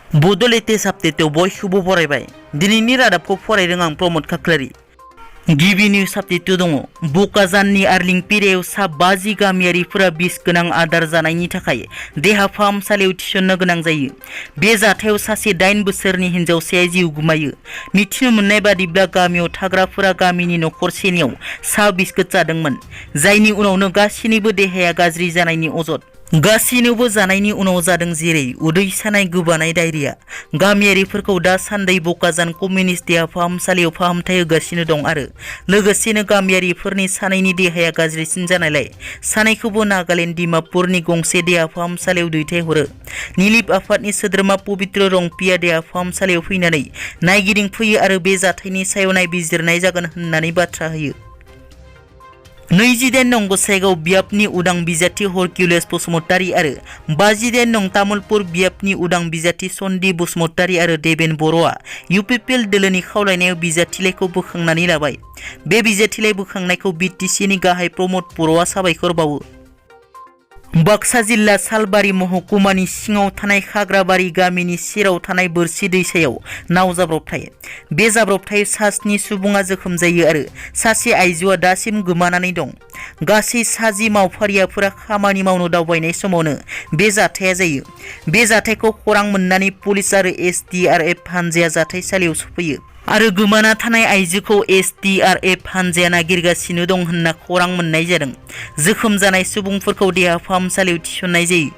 बड' लेटेस्ट आपडेटआव बयखौबो बरायबाय। दिनैनि रादाबखौ फरायदों आं प्रमद खाख्लारि। गिबि निउज आपडेटआव दङ। बकाजाननि आर्लिं पेरायाव सा 50 गामियारिफोरा बिस गोनां आदार जानायनि थाखाय देहा फाहामसालियाव थिसननो गोनां जायो। बे जाथायाव सासे 8 बोसोरनि हिन्जावसाया जिउ गोमायो। मिथिनो मोननाय बादिब्ला गामियाव थाग्राफोरा गामिनि नखरसेनियाव सा बिस्कुट जादोंमोन, जायनि उनावनो गासिनिबो देहाया गाज्रि जानायनि अजद। गासिनोबो जानायनि उनाव जादों जेरै उदै सानाय, गोबानाय, डायरिया। गामियारिफोरखौ दासान्दै बकाजान कमिउनिस्ट देहा फाहामसालियाव फाहामथाय होगासिनो दं आरो लोगोसेनो गामियारिफोरनि सानैनि देहाया गाज्रिसिन जानायलाय सानैखौबो नागालेण्ड डिमापुरनि गंसे देहा फाहामसालियाव दैथायहरो। निलिप आफादनि सोद्रोमा पबित्र रंपिया देहा फाहामसालियाव फैनानै नायगिदिंफैयो आरो बे जाथायनि सायाव नायबिजिरनाय जागोन होननानै बाथ्रा होयो। 28 नं गसाइगाव बियाबनि उदां बिजाथि हरकिउलिस बसुमतारी आरो 58 नं तामुलपुर बियाबनि उदां बिजाथि सन्दीप बसुमतारी आरो देबेन बर'आ इउपिपिएल दोलोनि खावलायनायाव बिजाथिलाइखौ बोखांनानै लाबाय। बे बिजाथिलाइ बोखांनायखौ बिटिसिनि गाहाय प्रमद बर'आ साबायखर बावो। बाक्सा जिल्ला सालबारि महकुमानि सिङाव थानाय खाग्राबारि गामिनि सेराव थानाय बोरसि दैसायाव नाव जाब्रबथाय। बे जाब्रबथायाव सा 7 सुबुङा जोखोम जायो आरो सासे आइजोआ दासिम गोमानानै दं। गासै सा 10 मावफारियाफोरा खामानि मावनो दावबायनाय समावनो बे जाथाया जायो। बे जाथायखौ खौरां मोननानै पुलिस आरो एसडीआरएफ हानजाया जाथायसालियाव सफैयो आरो गोमाना थानाय आइजोखौ एसडीआरएफ हानजाया नागिरगासिनो दं होनना खौरां मोननाय जादों। जोखोम जानाय सुबुंफोरखौ देहा फाहामसालियाव थिसननाय जायो।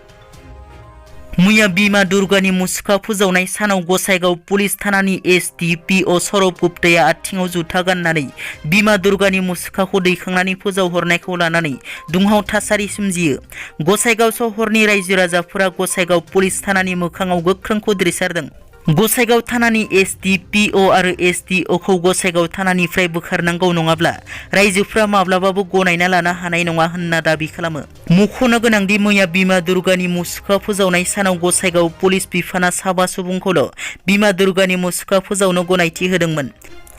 मैया बिमा दुर्गानि मुसुखा फोजावनाय सानाव गसाइगाव पुलिस थानानि एसडीपीअ सौरभ गुप्ताया आथिङाव जुथा गाननानै बिमा दुर्गानि मुसुखाखौ दैखांनानै फोजावहरनायखौ लानानै दुंहाव थासारि सोमजियो। गसाइगाव सहरनि रायजो राजाफोरा गसाइगाव पुलिस थानानि मोखाङाव गोख्रों खुद्रिसारदों। गसाइगाव थानानि एसडीपीअ आरो एसडीअखौ गसाइगाव थानानिफ्राय बोखारनांगौ नङाब्ला रायजोफ्रा माब्लाबाबो गनायना लानो हानाय नङा होनना दाबि खालामो। मख'नो गोनांदि मैया बिमा दुर्गानि मुसुखा फोजावनाय सानाव गसाइगाव पुलिस बिफाना साबा सुबुंखौल' बिमा दुर्गानि मुसुखा फोजावनो गनायथि होदोंमोन।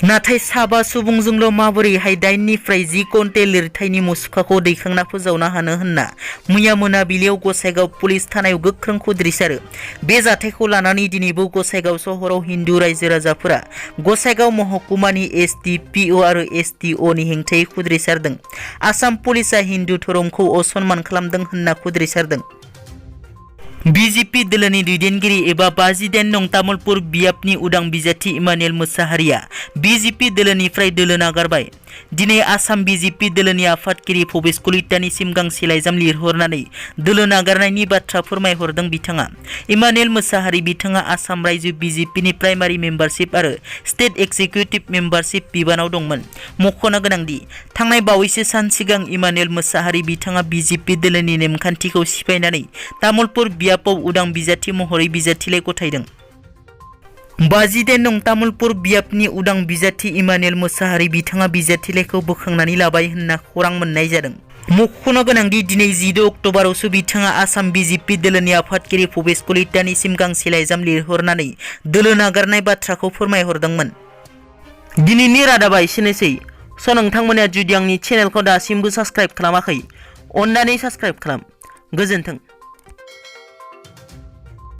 नाथाय साबा सुबुंजोंल' माबोरैहाय 8 निफ्राय 10 कुइन्टेल लिरथायनि मुसुखाखौ दैखांना फोजावनो हानो होनना मैया मोनाबिलियाव गसाइगाव पुलिस थानायाव गोख्रों खुद्रिसारो। बे जाथायखौ लानानै दिनैबो गसाइगाव सहराव हिन्दु रायजो राजाफोरा गसाइगाव महकुमानि एसडीपीअ आरो एसडीअनि हेंथायै खुद्रिसारदों। आसाम पुलिसआ हिन्दु धोरोमखौ असनमान खालामदों होनना खुद्रिसारदों। बीजेपी दोलोनि दैदेनगिरि एबा 58 नं तामुलपुर बियाबनि उदां बिजाथि इमानुएल मोसाहारिया बीजेपी दोलोनिफ्राय दोलो नागारबाय। दिनै आसाम बीजेपी दोलोनि आफादगिरि भबेश कलितानिसिम गांसे लाइजाम लिरहरनानै दोलो नागारनायनि बाथ्रा फोरमायहरदों बिथाङा। इमानुएल मोसाहारि बिथाङा आसाम रायजो बीजेपीनि प्राइमारि मेम्बारशिप आरो स्टेट एक्जिकिउटिभ मेम्बारशिप बिबानाव दंमोन। मख'नो गोनांदि थांनाय बावैसो सान सिगां इमानुएल मोसाहारि बिथाङा बीजेपी दोलोनि नेमखान्थिखौ सिफायनानै तामुलपुर बियाबाव उदां बिजाथि महरै बिजाथिलाइ गथायदों। 58 नं तामुलपुर बियाबनि उदां बिजाथि इमानुएल मोसाहारि बिथाङा बिजाथिलाइखौ बोखांनानै लाबाय होनना खौरां मोननाय जादों। मख'नो गोनांदि दिनै 14 अक्ट'बरावसो बिथाङा आसाम बीजेपी दोलोनि आफादगिरि भबेश कलितानिसिम गांसे लाइजाम लिरहरनानै दोलो नागारनाय बाथ्राखौ फोरमायहरदोंमोन। दिनैनि रादाबा एसेनोसै। नोंथांमोना जुदि आंनि चेनेलखौ दासिमबो साबस्क्राइब खालामाखै, अन्नानै साबस्क्राइब खालाम। गोजोन्थों।